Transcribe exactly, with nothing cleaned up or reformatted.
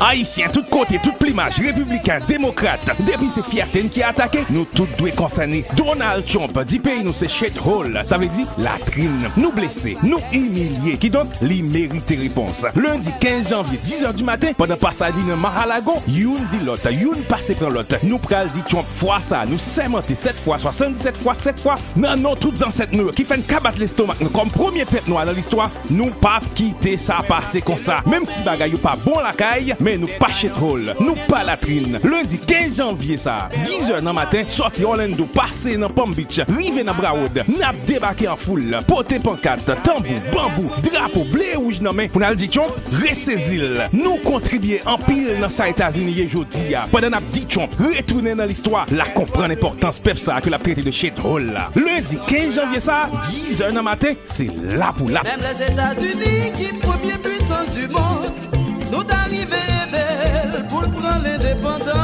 Ayisyen tout kote, tout plimaj, repibliken, demokrat, depi se fyète n ki atake, nou tout dwe konsène. Donald Trump di peyi nou se shithole, sa vle di latrin. Nou blese, nou imilye, kidonk li merite repons. Lendi kenz janvye, diz è di maten, pandan pasaj li nan Mar-a-Lago, youn di lòt, youn pase pran lòt. Nou pral di Trump fwa sa, nou sèmante sèt fwa, swasanndisèt fwa, sèt fwa, nan non tout zansèt nou yo ki fè n kabat lestomak nou kòm premye pèp nwa nan listwa, nou p ap kite sa pase konsa. Menm si bagay yo pa bon lakay, men nou pa shithole, nou pa latrin. Lendi kenz janvye sa, diz è nan maten, sòti Orlando, pase nan Palm Beach, rive nan Broward, n ap debake an foul, pote pankat, tanbou, banbou, drapo, ble e wouj nan men, pou n al di Trump, resezi l. Nou kontribye anpil nan sa Etazini ye jodi a. Pandan n ap di Trump, retounen nan listwa, l a konprann enpòtans pèp sa a ke l ap trete de shithole la. Lendi kenz janvye sa, diz è nan maten, se la pou la. Menm Lèzetazini ki premye pwisans di mond, nou ta rive ede l pou l pran lendepandans.